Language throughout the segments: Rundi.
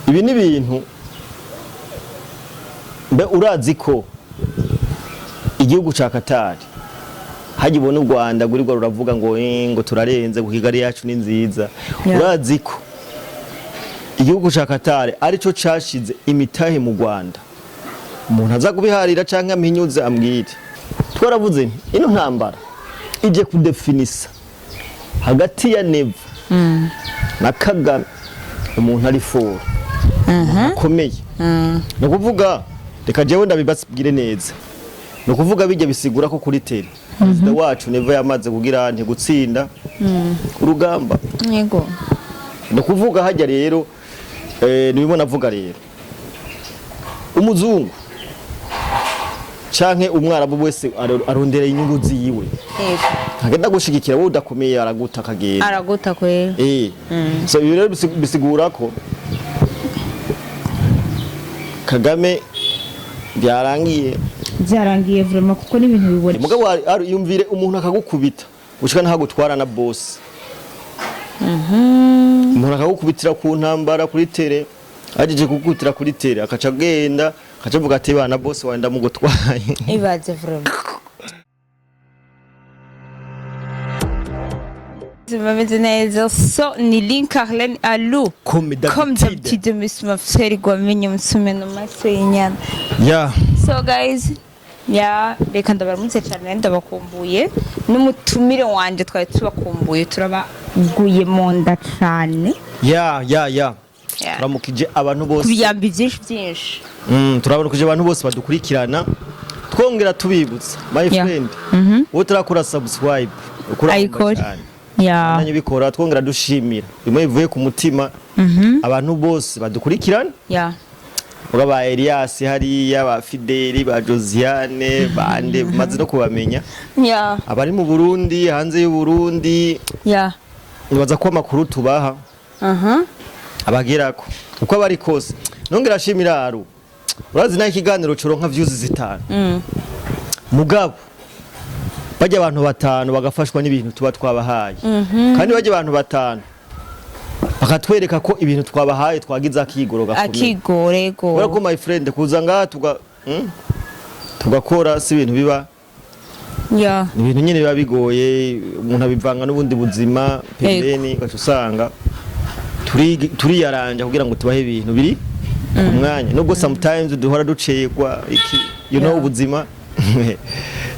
Ibi ni ibintu mbe urazi ko igihugu ca Qatar hajya ubona u Rwanda gurirwa ruravuga ngo ngo turarenze, ngo Kigali yacu ni nziza. Urazi ko igihugu ca Qatar arico cashize imitahe mu Rwanda? Umuntu aza kubiharira canke ampinyuze ambwire. Twaravuze nti ino ntambara ije kudefinisa hagati ya Neva na Kagame, umuntu ari fort, akomeye. Ni ukuvuga, reka jewe ndabibabwire neza, ni ukuvuga bijya bisigura ko kuri terrain perezida wacu Neva yamaze kugira ntigutsinda urugamba. Ni ukuvuga hajya rero, nibimo navuga rero, umuzungu canke umwarabu wese arondera inyungu ziwe. Agenda gushigikira wowe udakomeye, araguta akagenda. Araguta kwera. So ibi rero bisigura ko Kagame byarangiye. Byarangiye vraiment, kuko n'ibintu bibona. Mugabo yumvire umuntu akagukubita ushika ntagutwara na boss, umuntu akagukubitira ku ntambara kuri terrain, ajeje kugukubitira kuri terrain akaca agenda, akaca avuga ati: "Bana, boss wawe ndamugutwaye." Ibaze vraiment. Bameze neza. So ni Link Arlene Alou. Comme comme d'habitude. D'habitude, Miss Mafseri gwamenye musumeno maso y'inyana. So guys, ya, reka ndabaramutse cyane, ndabakumbuye n'umutumire wanje, twari tubakumbuye, turabaguye mu nda cyane. Ya. Turamukije abantu bose. Kubiyambi byinshi byinshi. Turabonukije abantu bose badukurikirana, twongera tubibutsa, my friend, wowe turakora subscribe ukora Ayikore. cyane. Ya. Bikora, twongera dushimira bimwe bivuye ku mutima abantu bose badukurikirana. Uga ba Elias hariya, ba Fideli, ba Josiane, bande maze no kubamenya, abari mu Burundi, hanze y'u Burundi, nibaza ko amakuru tubaha abagerako uko abari kose. Nongera ashimira Aru. Urazi naho ikiganiro coronka views 5, mugabo bajya abantu 5 bagafashwa n'ibintu tuba twabahaye, kandi bajya abantu 5 bakatwereka ko ibintu twabahaye twagize akigoro gakomeye. Akigorego. Kubera ko, my friend, kuza ngaha tugakora si ibintu biba ni ibintu nyine biba bigoye, umuntu abivanga n'ubundi buzima pembeni, ugaca usanga turiyaranja kugira ngo tubahe ibintu biri ku mwanya, nubwo sometimes duhora ducegwa iki, ubuzima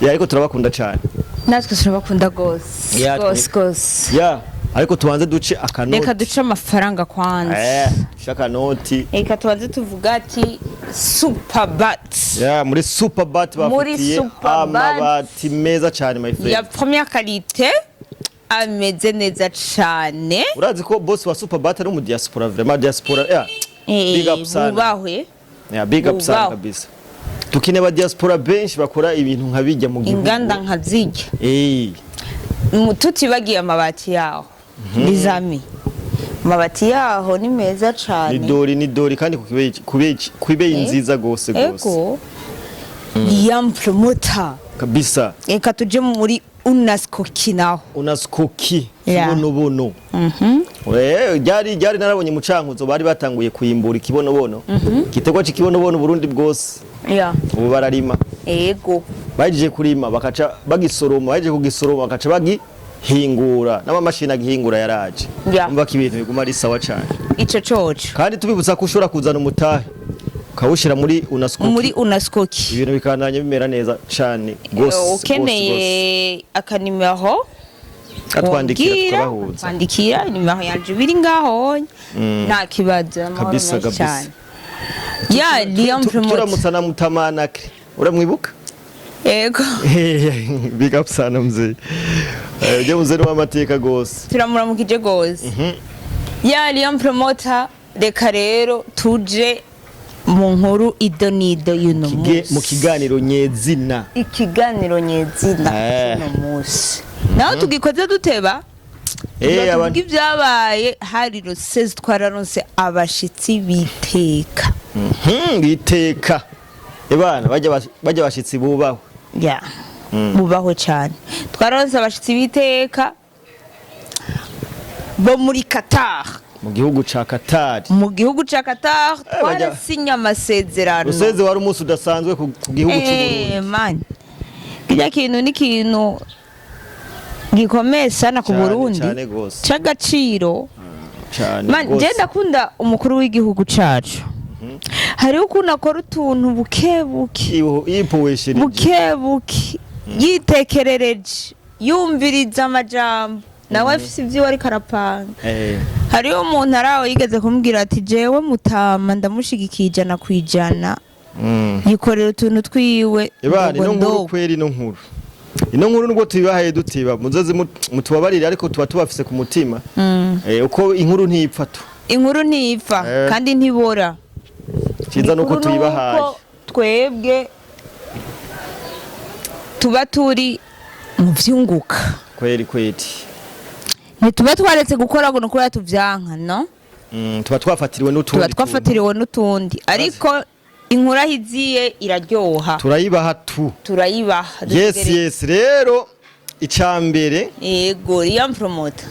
ya, ariko turabakunda cyane. Natwe turabakunda gose. Gose gose. Ya, ariko tubanze duce akanoti. Reka duce amafaranga kwanza. Duce akanoti. Reka tubanze tuvuga ati Superbat. Ya, muri Superbat Muri bafitiye Superbat. amabati meza cyane, my friend. Ya première qualité, ameze neza cane. Urazi ko boss wa Superbat ari mu diaspora? Vraiment diaspora, yeah. Big up sana. Bubahwe. Yeah, big up sana. Bubahwe. Kabisa tukine ba diaspora benshi bakora ibintu nka bijya mu gihugu. Inganda nka zijya. Tutibagiye amabati yaho, nizami, amabati yaho ni meza Ni cane. Dori ni dori, kandi ku kibeyi nziza gose gose. Ego, Liam Promoter. Kabisa. Reka tuje muri Unaskoki naho. Unaskoki. Kibonobono. Ryari narabonye mu Cankuzo bari batanguye kuyimbura ikibonobono, igiterwa c'ikibonobono. Burundi bwose ubu bararima. Bahejeje kurima bakaca bagisoroma, bahejeje kugisoroma bakaca bagihingura, n'amamashini agihingura yaraje. Umva ko ibintu biguma ari sawa cane. Ico coco. Kandi tubibutsa ko ushobora kuzana umutahe ukawushira muri Unaskoki. Muri Unaskoki. Ibintu bikandanya bimera neza cane gose gose gose. Ukeneye akanimero, Katwandikira, wombwira, tukabahuza. Twandikira, nimero yanje biri ngaho, nta kibazo, amahoro Kabisa, menshi kabisa. cyane. Ya Liam Promoter. Turamutsa na Mutamanakre, uramwibuka? Yego. Big up sana mzee. Ujye muze w'amateka gose. Turamuramukije gose. Ya Liam Promoter, reka rero tuje mu nkuru idonido y'uno munsi. Mu kiganiro nyezina. Ikiganiro nyezina cy'uno munsi naho tugikoze duteba, tuvuga ibyabaye hari rusezi, twararonse abashitsi biteka. Biteka ebana, bajya bashitsi bubahwe. Ya, bubahwe cyane. Twararonse abashitsi biteka bo muri Qatar. Mu gihugu ca Qatar. Mu gihugu ca Qatar twarasinye amasezerano. Ruseze wari umunsi udasanzwe ku gihugu c'u Burundi. Man, kirya kintu ni ikintu gikomeye sana ku Cane, Burundi, cane gose. c'agaciro. Cane Man, je gose. ndakunda umukuru w'igihugu cacu. Hariho ukuntu akora utuntu buke buke, Yipuwishirije. buke buke, yitekerereje, yumviriza amajambo, nawe afise ivyiwe ariko arapanga. Hariho umuntu ari aho yigeze kumbwira ati: "Jewe mutama ndamushigikiye 100%." Yikorera utuntu twiwe. Ebana, ino ndogo nkuru ndogo. Kweri ino nkuru nubwo tuyibahaye dutiba, muzoze mutubabarire, ariko tuba tubafise ku mutima. Uko inkuru ntipfa tu. Inkuru ntipfa kandi ntibora. Ciza nuko Igikuru tuyibahaye. nuko twebwe tuba turi mu vyunguka. Kweri kweri. Ntituba twaretse gukora ngo nukuri tuvyanka, no. Tuba twafatiriwe n'utundi Tuba tuntu. twafatiriwe n'utundi, ariko inkuru aho iziye iraryoha. Turayibaha tu. Turayibaha. Yes. Yes, rero icambere, Yego, Liam Promoter.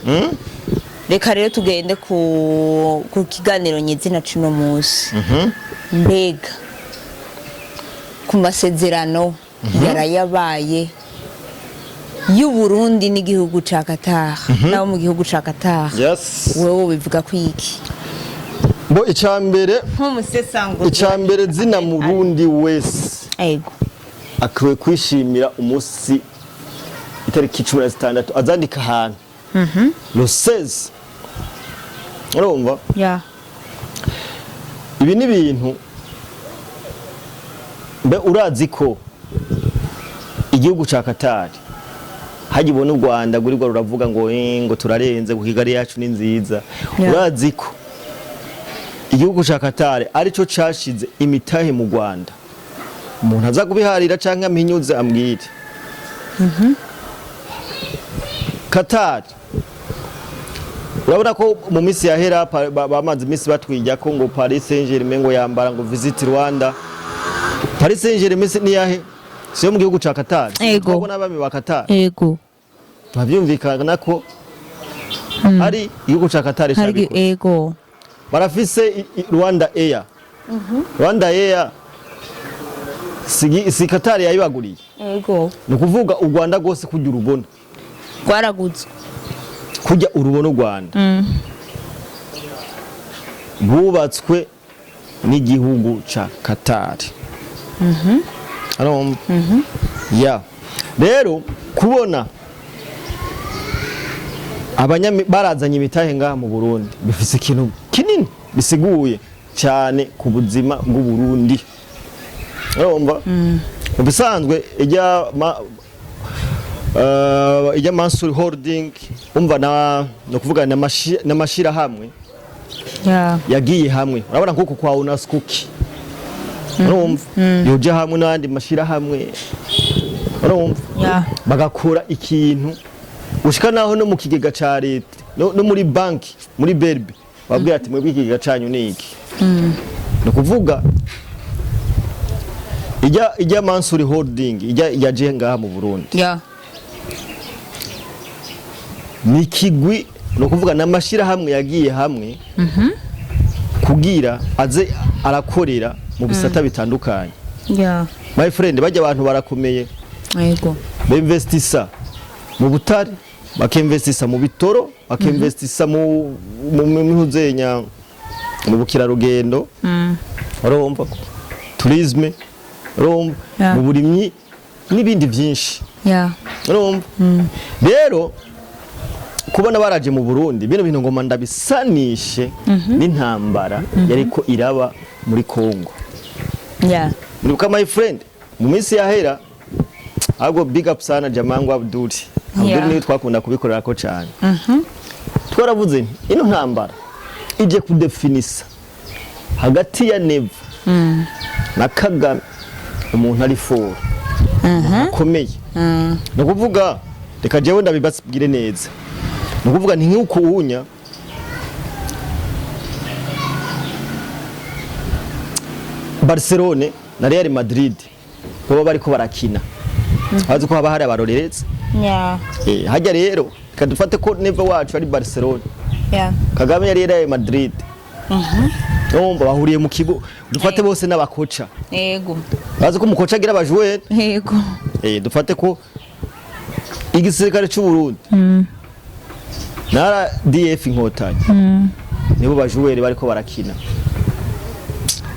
Reka rero tugende ku kiganiro nyizina cuno munsi. Mbega ku masezerano yarayabaye y'u Burundi n'igihugu ca Qatar, nabo mu gihugu ca Qatar, wewe bivuga ko iki? Bo, icambere, Nk'umusesanguzi. icambere, zina murundi wese akwiye kwishimira umunsi itariki 16, azandika ahantu, le 16, urumva? Ya. Ibi ni ibintu, mbe urazi ko igihugu ca Qatar, hajya ubona u Rwanda gurirwa ruravuga ngo ngo turarenze, ngo Kigali yacu ni nziza, urazi ko igihugu ca Qatar arico cashize imitahe mu Rwanda? Umuntu aza kubiharira canke ampinyuze ambwire. Qatar, urabona ko mu minsi yahera bamaze iminsi batwijya ko ngo Paris Saint-Germain ngo yambara ngo Visit Rwanda. Paris Saint-Germain si niyahe? Siyo mu gihugu ca Qatar? Ego. Twabona n'abami ba Qatar. Bavyumvikana ko ari igihugu ca Qatar Hari cabikoze. Barafise Rwanda Air. Rwanda Air si Qatar yayibaguriye? Ni ukuvuga u Rwanda rwose kujya urubona, Rwaraguzwe. kujya urubona u Rwanda rwubatswe n'igihugu ca Qatar. Urumva? Ya, rero kubona abanyami barazanye imitahe ngaha mu Burundi bifise ikintu kinini bisiguye cyane ku buzima bw'u Burundi. Urumva, mu bisanzwe ijya Mansur Holding, umva, na no kuvuga n'amashirahamwe yagiye hamwe. Urabona nkuko kwa UNASCOKI, urumva, yoja hamwe n'andi mashirahamwe, urumva, bagakora ikintu gushika naho no mu kigega ca leta, no muri banki, muri BRB, babwira ati: "Mwebwe ikigega canyu ni iki." Ni ukuvuga ijya Mansuri Holding ijya yaje ngaha mu Burundi, ni ikigwi, ni ukuvuga n'amashirahamwe yagiye hamwe kugira aze arakorera mu bisata bitandukanye. My friend, bajya abantu barakomeye. Binvestisa mu butare, bakinvestisa mu bitoro, bakinvestisa mu mihuzenya, mu bukerarugendo, urumva, tourisme, urumva, mu burimyi n'ibindi byinshi. Urumva rero, kubona baraje mu Burundi, bino bintu ngoma ndabisanishe n'intambara yariko iraba muri Congo. Muribuka, my friend, mu minsi yahera, ahubwo big up sana Jamangu Abdul. Abdul niwe twakunda kubikorera ko cyane. Twaravuze nti ino ntambara ije kudefinisa hagati ya Neva na Kagame, umuntu ari fort, akomeye. Ni ukuvuga, reka jewe ndabibabwire neza, ni ukuvuga ni nk'uko uwunya Barcelone na Real Madrid baba bariko barakina, bazi ko haba hari abarorerezi. Hajya rero, reka dufate ko Neva wacu ari Barcelone. Kagame yari yaraye Madrid. Urumva bahuriye mu kigo, dufate bose n'abakoca. Bazi ko umukoca agira abajoueur. Dufate ko igisirikare cy'u Burundi na RDF Inkotanyi nibo bajoueur bariko barakina.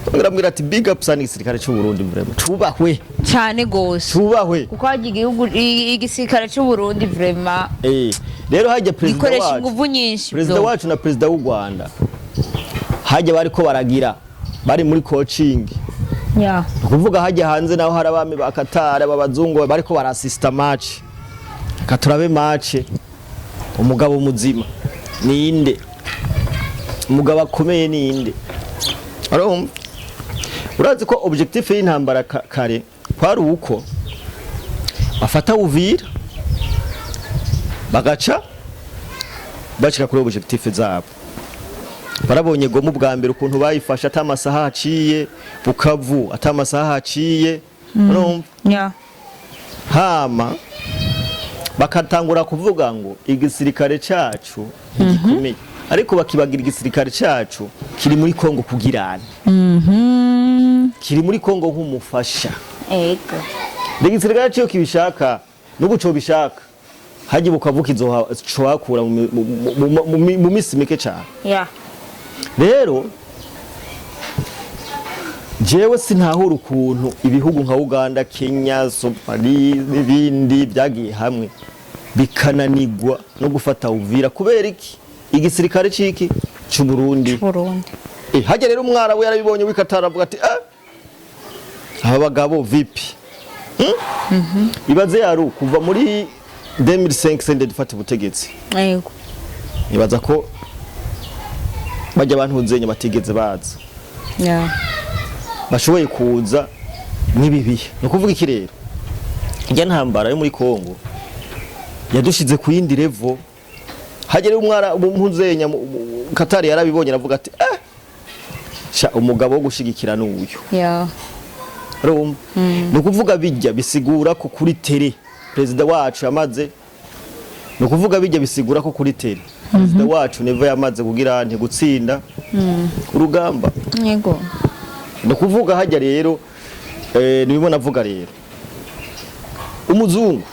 Ngira ati big up sana igisirikare cy'u Burundi, vraiment cubahwe. Cyane gose. Cubahwe. Kuko hajya igihugu igisirikare cy'u Burundi vraiment Rero hajya perezida gikoresha wacu, inguvu nyinshi. perezida Bro. wacu na perezida w'u Rwanda hajya bariko baragira, bari muri coaching. Ni ukuvuga hajya hanze naho hari abami ba Qatar, b'abazungu, bariko barasista match. Reka turabe match, umugabo muzima ninde, umugabo akomeye ninde? Urumva, urazi ko objectif y'intambara kare kwari uko bafata Uvira, bagaca bashika kuri objectif zabo. Barabonye Goma ubwa mbere ukuntu bayifashe ata amasaha haciye, Bukavu ata amasaha haciye, urumva? Hama bakatangura kuvuga ngo igisirikare cacu ntigikomeye, ariko bakibagira igisirikare cacu kiri muri Kongo kugirana, kiri muri Kongo nk'umufasha. Igisirikare ciyo kibishaka n'ubu co bishaka haji Bukavu kizohakura mu misi mike cane. Rero jewe sintahura ukuntu ibihugu nka Uganda, Kenya, Somalia n'ibindi byagiye hamwe bikananigwa no gufata Uvira. Kubera iki? Igisirikare ciki c'u Burundi. Burundi. Hajya rero umwarabu yarabibonye wikatara, avuga ati aba bagabo vipi? Ibaze yaru kuva muri 2005 sende dufata ubutegetsi. Ibaza ko bajya abantu nzenya batigeze baza, bashoboye kuza n'ibi bihe. Ni ukuvuga iki rero? Ijya ntambara yo muri Kongo yadushize ku yindi level. Hagere umwara mpuzenya Katari yarabibonye, aravuga ati sha umugabo wo gushigikira n'uyu. Urumva, ni ukuvuga bijya bisigura ko kuri terrain perezida wacu yamaze, ni ukuvuga bijya bisigura ko kuri terrain perezida wacu Neva yamaze kugira ntigutsinda urugamba. Ni ukuvuga hajya rero nibimo navuga rero, umuzungu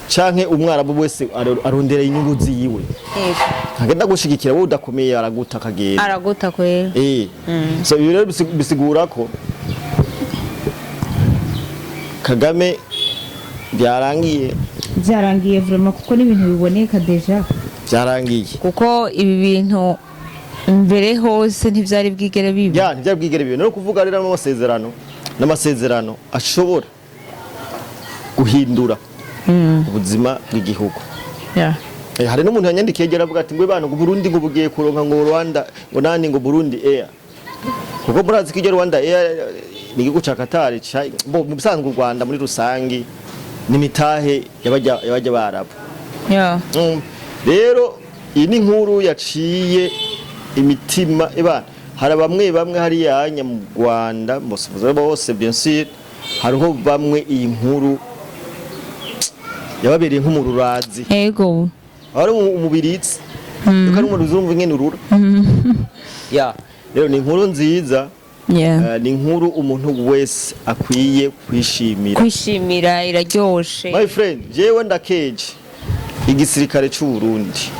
canke umwarabu wese arondera inyungu ziwe. Agenda gushigikira wowe udakomeye, araguta akagenda. Araguta kwera. So ibi rero bisigura ko Kagame byarangiye. Byarangiye vraiment, kuko n'ibintu biboneka déjà. Byarangiye. Kuko ibi bintu mbere hose ntivyari bwigere biba. Ya, ntibyari bwigere biba. No kuvuga rero n'amasezerano n'amasezerano ashobora guhindura ubuzima bw'igihugu. Hari n'umuntu yanyandikiye agira avuga ati ngo bana ngo Burundi ngo bugiye kuronka ngo Rwanda ngo nani ngo Burundi Air, kuko murazi ko iryo Rwanda Air ni igihugu ca Qatar bo mu bisanzwe u Rwanda muri rusangi n'imitahe yabajya barabu. Rero iyi ni inkuru yaciye imitima ebana. Hari bamwe bamwe hariya hanya mu Rwanda bose bose, bien sûr, hariho bamwe iyi nkuru yababereye nk'umururazi. Ari umubiritsi yuko ari umururazi, urumva ingene urura. Ya, rero ni inkuru nziza. Ni inkuru umuntu wese akwiye kwishimira. Kwishimira, iraryoshe. My friend, jewe ndakeje igisirikare c'u Burundi.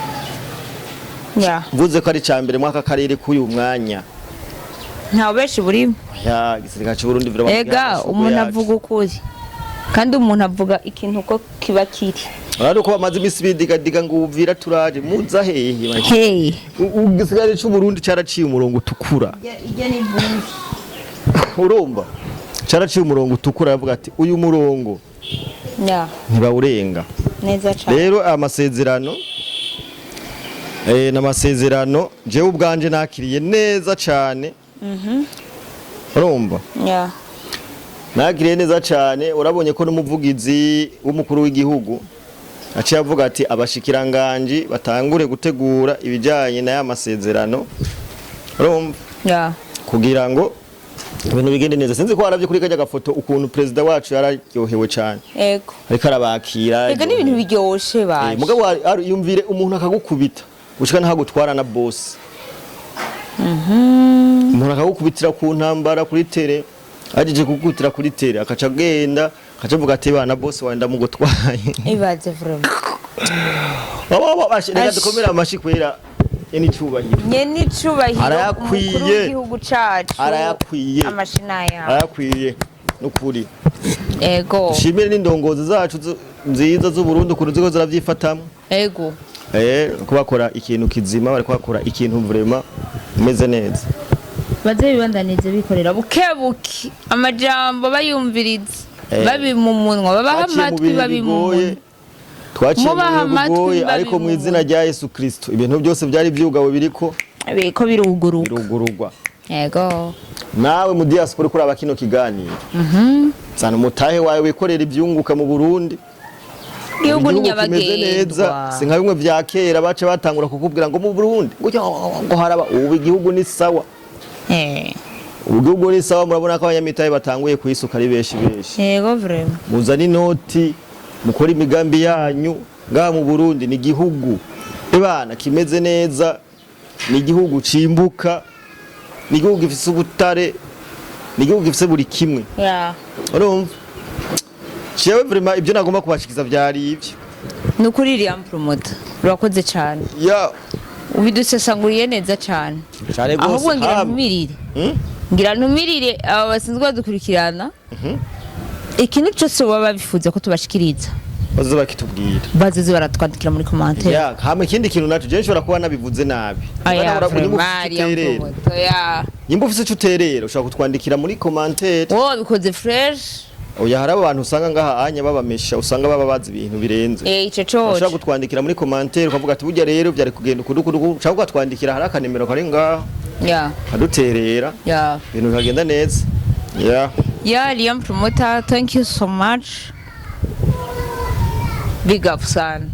Mvuze ko ari ca mbere mwaka karere k'uyu mwanya. Nta benshi burimo. Ya, igisirikare c'u Burundi vraiment. Ega umuntu avuga ukuri, kandi umuntu avuga ikintu uko kiba kiri. Urabona ko bamaze imisi bidigadiga ngo Uvira turaje, muza hehe? Hey. Igisirikare c'u Burundi caraciye umurongo utukura. Ijya ni bundi. Urumva, caraciye umurongo utukura, aravuga ati uyu murongo ntibawurenga. Neza cyane. Rero amasezerano n'amasezerano jewe ubwanje nakiriye neza cane. Urumva, nakiriye neza cane. Urabonye ko n'umuvugizi w'umukuru w'igihugu aciye avuga ati abashikiranganji batangure gutegura ibijanye n'aya masezerano, urumva, kugira ngo ibintu bigende neza. Sinzi ko waravye kuri kajya gafoto ukuntu perezida wacu yararyohewe cane, ariko arabakira. Ega n'ibintu biryoshe baje. Mugabo yumvire umuntu akagukubita. Gushika naho gutwara na boss, umuntu akagukubitira ku ntambara kuri terrain, ajeje kugukubitira kuri terrain, akaca agenda, akaca avuga ati: "Bana, boss wawe ndamugutwaye." Ibaze vraiment. Reka Ash. dukomere amashi kwera ni icubahiro. Nyene icubahiro. Arayakwiye. Umukuru w'igihugu cacu. Arayakwiye. Amashina yawe. Arayakwiye nukuri. Dushimire n'indongozi zacu nziza z'Uburundi ukuntu ziko ziravyifatamwo. Ko bakora ikintu kizima, bariko bakora ikintu vraiment imeze neza. Baze bibandanize bikorera buke buke, amajambo bayumviriza, babi mu munwa, babaha Twaciye mu amatwi, bihe babi mu bigoye, munwa. twaciye mu Mubaha bihe amatwi, bigoye, babi ariko mu mu izina rya Yesu Kristo ibintu byose byari vyugawe biriko biriko biruguruka. Birugururwa. Nawe mu diaspora kuraba kino kiganiro, zana umutahe wawe wikorera ivyunguka mu Burundi. Igihugu ni Igihugu kimeze neza. nyabagendwa. Si nka bimwe vya kera baca batangura kukubwira ngo mu Burundi ngo haraba. Ubu igihugu ni sawa. Ubu igihugu ni sawa, murabona ko abanyamitahe batanguye kuyisuka ari benshi benshi. Yego vraiment. Muzane inoti, mukore imigambi yanyu ngaha mu Burundi. Ni igihugu ebana kimeze neza, ni igihugu cimbuka, ni igihugu gifise ubutare, ni igihugu gifise buri kimwe. Urumva, jewe vraiment ibyo nagomba kubashikiza vyari ivyo. Ni ukuri, iriya promoter, urakoze cyane. Ubidusesanguriye neza cyane. Cane gose. Ahubwo ngira Hama. ntumirire. Ngira ntumirire aba basanzwe badukurikirana, ikintu cyose baba bifuza ko tubashikiriza, bazoza bakitubwira. Bazoze baratwandikira muri commentaire. Ya, hama ikindi kintu naco, jewe nshobora kuba nabivuze nabi. Aya. Nimba ufise Vraiment, ico uterera, promoter ya nimba ufise ico uterera, ushobora kutwandikira muri commentaire. Wowe wabikoze fresh. Oya, hari abantu usanga ngaha anya babamesha, usanga baba bazi ibintu birenze. Ico coco. Ushobora kutwandikira muri commentaire ukavuga ati: "Burya rero byari kugenda uku uku uku," cyangwa ukatwandikira, hari akanimero kari ngaha, kaduterera, ibintu bikagenda neza, ya. Yeah, Liam Promoter, thank you so much. Big up, son.